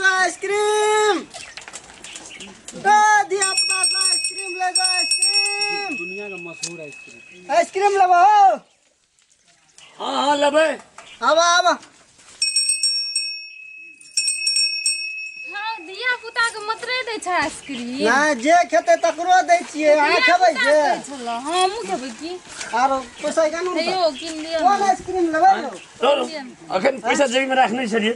जो आइसक्रीम, ए धिया पुता सब आइसक्रीम ले जो आइसक्रीम, दुनिया का मशहूर आइसक्रीम। आइसक्रीम लेबो? हाँ हाँ लेबै। आबा आबा। हाँ धिया पुता के मात्रे दै छै आइसक्रीम। ना जे खेतै तकरो दै छियै, अहाँ खेबै जे? हमहूँ खेबै की। आरो पैसा केना? हेयो किन दियौ। कोन आइसक्रीम लेबै? अखन पैसा जेबीमे राखने छलियै,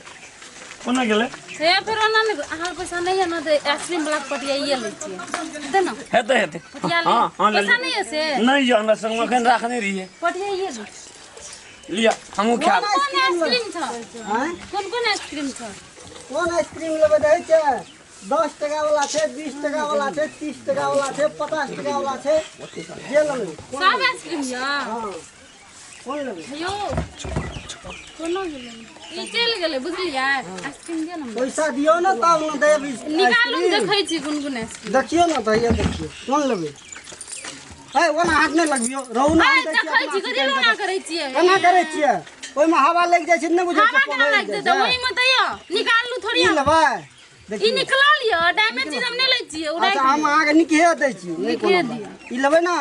कोना गेलै? हे फेर ओना नहि, अहाँ पैसा नहि यऽ ने तऽ आइसक्रीम वला के पटियाइए लै छियै, हेतै ने? हेतै हेतै। हाँ हाँ पैसा नहि यऽ से? नहि यऽ हमरा संगमे, अखन राखने रहियै। पटियाइए लै लिअ, हमहूँ खायब। कोन आइसक्रीम छौ? कोन कोन आइसक्रीम छौ? कोन आइसक्रीम लेबै? रहै छै 10 टका वाला छै, 20 टका वाला छै, 30 टका वाला छै, 50 टका वाला छै, जे लेबै। सब आइसक्रीम यऽ? हाँ। कोन लेबै? हेयो कोनो गेलै, ई चलि गेलै बुझलियै। आइसक्रीम दियौ ने। पैसा दियौ ने तब ने देब। निकालू देखै छी कोन कोन आइसक्रीम। देखियौ ने तऽ हैया देखियौ कोन लेबै। है ओना हाथ नहि लगबियौ, रहू ने। देखै छी कथी ओना करै छियै? केना करै छियै? ओहिमे हवा लागि जाइ छै, नहि बुझै छियै? हवा केना लागि जेतै ओहिमे? तऽ यौ निकालू थोड़ी। ई लेबै? ई निकलल यऽ, डैमेज चीज हम नहि लै छियै। अच्छा हम अहाँके निकहे दै छी, नहि कोनो। ई लेबै ने?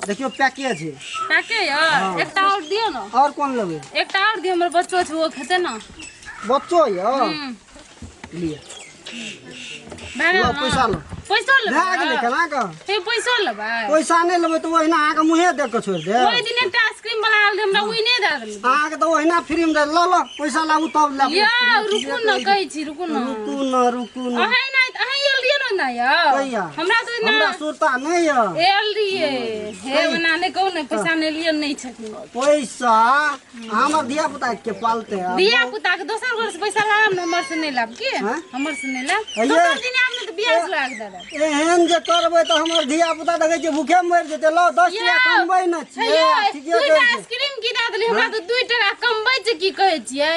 देखियौ पैके छै। पैके यऽ? एकटा और दियौ ने। और कोन लेबै? एकटा और दियौ, हमर बच्चो छै, ओ खेतै ने। बच्चो यऽ? लिअ पैसा लो। पैसा लेबै? भए गेलै केना कऽ? हे पैसा लेबै? पैसा नहि लेबै तऽ ओहिना अहाँके मुँहे देख कऽ छोड़ि देब। ओहि दिन एकटा आइसक्रीम बला आयल हमरा, ओहि नहि दए देलकै। अहाँके तऽ ओहिना फ्रीमे दे। लऽ लऽ पैसा लाबू तब लाबू। यौ रुकू ने, कहै छी रुकू ने। रुकू ने रुकू ने। अहाँ नहि, अहाँ आयल रहियै ने ओना यौ? हमरा तऽ हमरा सुरता नहि यऽ। आयल रहियै हे, ओना नहि कहू ने, पैसा नहि लिअ नहि छथिन। पैसा हमर धिया पुता के पालते। धिया पुता के दोसर घर से पैसा लाब ने, हमर से नहि लाब की? हमर से नहि लाब, दोसर दिन आब ने तऽ ब्याज लगा के दे देब। एहन जे करबै तऽ हमर धिया पुता देखै छियै भूखे मरि जेतै। लऽ 10 टका कमबै ने छियै। ठीके कहै छी। आइसक्रीम की दए देली हमरा तऽ 2 टका कमबै छै, की कहै छियै?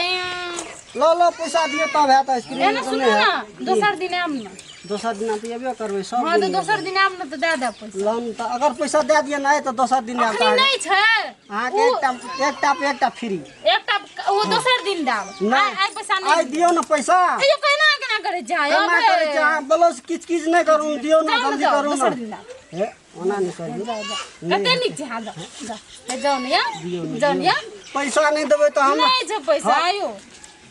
लऽ लऽ पैसा दियौ तब हैत आइसक्रीम। एना सुनू ने, दोसर दिन आब ने। दोसर दिन तऽ एबे करबै सब। हाँ तऽ दोसर दिन आब ने तऽ दए देब पैसा। लोन तऽ अगर पैसा दए दिअ नहि तऽ दोसर दिन आब। अखनी नहि छै। अहाँके एकटा पे एकटा फ्री। एकटा ओ दोसर दिन देब। आइ पैसा नहि। आइ दियौ ने पैसा। हेयौ केना केना करै छै? केना करै छै? अहाँ ब्लाउज किच किच नहि करू, दियौ ने जल्दी करू दोसर ने। दिन देब। हे ओना नहि करियौ। कते नीक छै। हाँ जाउ जाउ, हे जाउ ने यौ, जाउ ने यौ। पैसा नहि देबै तऽ हम नहि छै पैसा। आयौ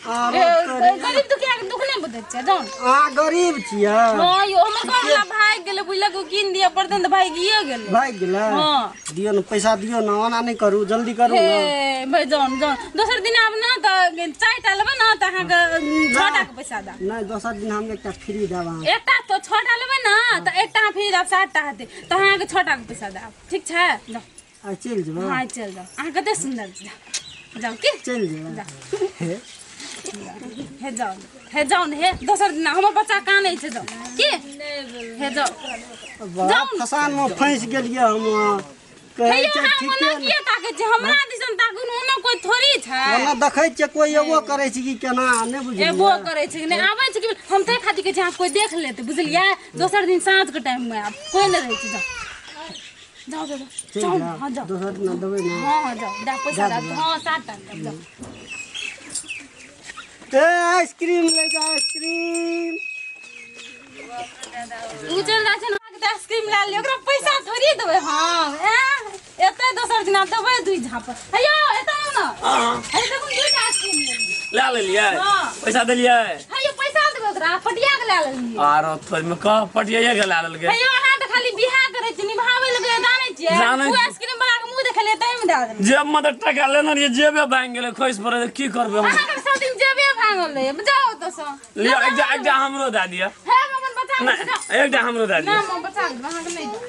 गरीब दुखिया के दुख नहि बुझै छियै, जाउ। अहाँ गरीब छियै? हाँ यौ, हमर घरवला भागि गेलै बुझलक, कीन दिअ पड़तै तऽ भागिए गेलै। भागि गेलै? हाँ। दियौ ने पैसा दियौ ने, ओना नहि करू, जल्दी करू ने। हे भाइ जाउ ने जाउ, दोसर दिन आब ने तऽ 4टा लेबै ने तऽ अहाँके 6टा के पैसा देब। नहि दोसर दिन हम एकटा फ्री देब अहाँके। एकटा तऽ 6टा लेबै ने तऽ एकटा फ्री देब, 7टा हेतै तऽ अहाँके 6टा के पैसा देब, ठीक छै? जाउ आइ चलि जेबै। हाँ चलि जाउ, अहाँ कते सुन्दर छी, जाउ की चलि जेबै। जाउ हे जाउ हे जाउ ने, हे दोसर दिन हमर बच्चा कानै छै, जाउ की हे जाउ जाउ। फसान मे फँसि गेलियै हम। कहै छै ठीके ने, किया ताकै छै हमरा दिसन? ताकू ने, ओना कोइ थोड़ी छै। ओना देखै छियै कोइ एबो करै छै कि केना नहि बुझलियै? एबो करै छै कि नहि आबै छै कि हम ताहि खातिर कहै छी अहाँ कोइ देख लेतै बुझलियै। दोसर दिन साँझ के टाइम मे आब कोइ नहि रहै छै। जाउ जाउ जाउ जाउ। हाँ जाउ दोसर दिन देबै ने। हाँ हाँ जाउ, दए पैसा दए। हाँ 7टा जाउ। ए आइसक्रीम ले जा आइसक्रीम। उ चलि जाइ छै ने तऽ आइसक्रीम लए लियौ, ओकरा पैसा थोड़ी देबै हम। एतै दोसर दिना देबै 2 झाप। हेयौ एतऽ आउ ने। हे देखू 2टा आइसक्रीम लए लेलियै। पैसा देलियै? हेयौ पैसा देबै ओकरा, पटिया के लए लेलियै। आरो थोड़ीमे कह पटियाइए के लए लेलकै। हेयौ अहाँ तऽ खाली बियाह करै छी, निभाबै लए जानै छियै। ओ आइसक्रीम बला के मुँह देखलियै ताहिमे दए देलियै। जेब मे तऽ टका लेने रहियै, जेबे भाङि गेलै, खसि पड़ै, की करबै हम? अहाँके सब दिन जेबे भाङल रहैये, जाउ ओतऽ सँ। लिअ एकटा हमरो दए दिअ। हे अपन बच्चा के जाउ। एकटा हमरो दए दिअ। ना हम बच्चा के अहाँके नहि देब।